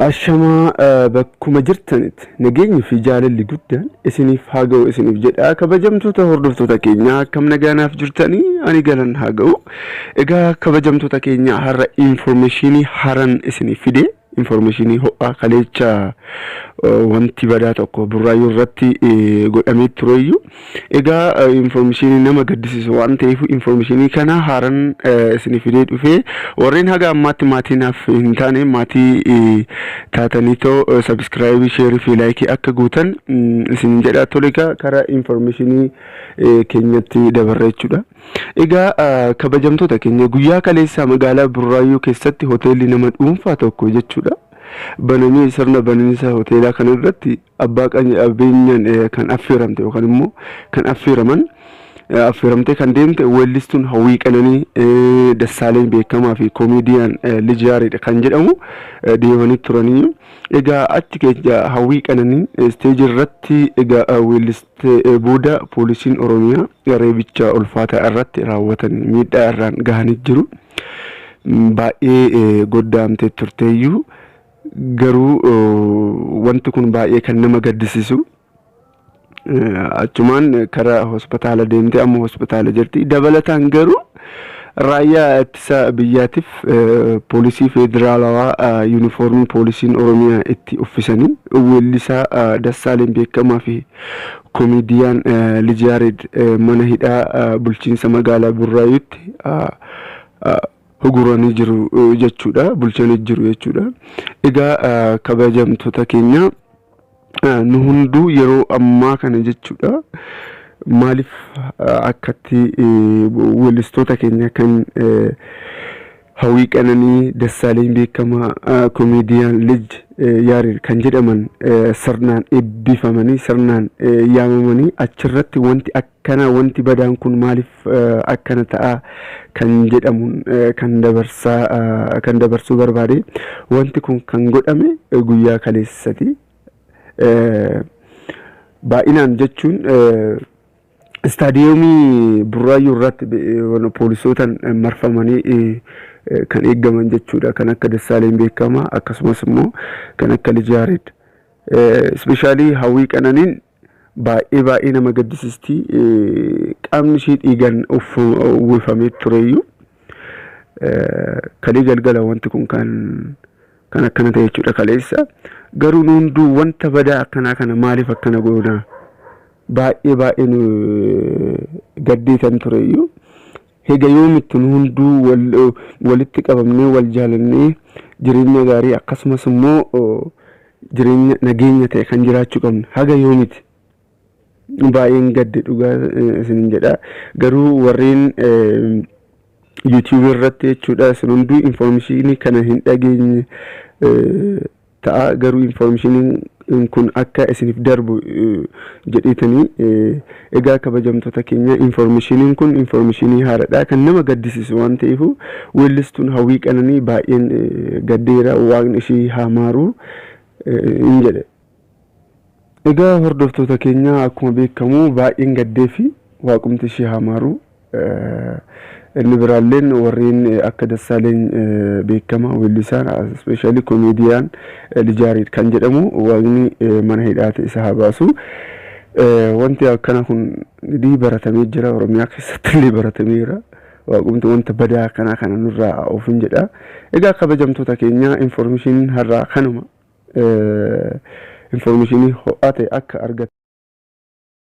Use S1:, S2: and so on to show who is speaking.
S1: Ashamaa, bakkuma jirtanitti nageenyi fi jaalalli guddaan isiniif haa ga'u isiniif jedha. Kabajamtoota hordoftoota keenya, akkam nagaanaaf jirtanii? Ani galan haa ga'u. Egaa kabajamtoota keenya, har'a information haran isiniif fide, information ho'aa kaleecha wanti badaa tokko Burraayyuu irratti godhamee tureyyuu. Egaa information nama gaddisiisu waan ta'eef information kana haaran isiniif fidee dhufee, warreen haga ammaatti maatii naaf hin taane maatii taatanii too subscribe, share fi like akka gootan isin jedha. Tole, egaa karaa information keenyatti dabarra jechuudha. Egaa kabajamtoota keenya, guyyaa kaleessaa magaalaa Burraayyuu keessatti hoteelli nama dhuunfaa tokko jechuudha, banamee sirna baniinsa hoteelaa kana irratti abbaa qabeenyaan kan affeeramte yookaan immoo kan affeeraman, affeeramtee kan deemte weellistuun Hawwii Qananii, Dassaaleen beekamaa fi koomediyaan Lij Yaareed kan jedhamu deemanii turanii. Egaa achi keessa Hawwii Qananii stage irratti egaa weellistee booda poolisiin Oromiyaa reebicha ulfaataa irratti raawwatan, miidhaa irraan gahanii jiru. Baay'ee goddaamtee turteeyyuu, garuu wanti kun baay'ee kan nama gaddisiisu. Achumaan karaa hospitaala deemtee amma hospitaala jirti. Dabalataan garuu raayyaa ittisa biyyaatiif poolisii federaalawaa yuunifoormii poolisiin Oromiyaa itti uffisanii weellisaa Dassaaleen beekamaa fi koomediyaan Lij Yaareed mana hidhaa bulchiinsa magaalaa Burraayyuutti huguranii jiru jechuudha. Bulchanii jiru jechuudha. Egaa kabajamtoota keenya, nu hunduu yeroo ammaa kana jechuudha, maaliif akkatti weellistoota keenya kan Hawwii Qananii, Dassaaleen beekamaa, komeediyaan Lij Yaareed kan jedhaman sirnaan eebbifamanii, sirnaan yaamamanii, achirratti wanti akkana, wanti badaan kun maaliif akkana ta'a kan jedhamuun kan dabarsaa kan dabarsuu barbaade, wanti kun kan godhame guyyaa kaleessati. Baay'inaan jechuun istaadiyoomii Burraayyuu irratti poolisootaan marfamanii kan eeggaman jechuudha. Kan akka Dassaaleen beekamaa, akkasumas immoo kan akka Lij Yaareed. Especially Hawwii Qananiin baay'ee baay'ee nama gaddisiisti. Qaamni ishii dhiigaan uwwifamee tureyyuu. Kalee galgala wanti kun kan akkana ta'e jechuudha kaleessa. Garuu nu hunduu wanta badaa akkanaa kana maaliif akkana goona? Baay'ee baay'ee nu gaddeetan tureyyuu. Hega yoomitti nu hunduu walitti qabamnee, wal jaalannee, jireenya gaarii akkasumas immoo jireenya nageenya ta'e kan jiraachuu qabna? Haga yoomiti? Baay'een gadde, dhugaa isinin jedha. Garuu warreen YouTube irratti jechuudha, isin hunduu information kana hin dhageenye ta'a. Garuu informationiin kun akka isiniif darbu jedheetanii. Egaa kabajamtoota keenya, informationiin kun information haaraadha, kan nama gaddisiisu waan ta'eef weellistuun Hawwii Qananii baay'een gaddeera, Waaqni ishii haa maaru hin jedhe. Egaa hordoftoota keenya, akkuma beekamu baay'een gaddee fi waaqumti ishii haa maaru. Inni biraalleen warreen akka Dassaaleen beekamaa weellisaan, especially komeediyaan Lij Yaareed kan jedhamu, Waaqni mana hidhaate isa haa baasu. Wanti akkana kun ni baratamee jira, Oromiyaa keessatti illee baratameera. Waaqumti wanta badaa akkanaa kana nurraa oofin jedha. Egaa kabajamtoota keenya, informationiin har'aa kanuma. Information ho'aa ta'e akka argatan.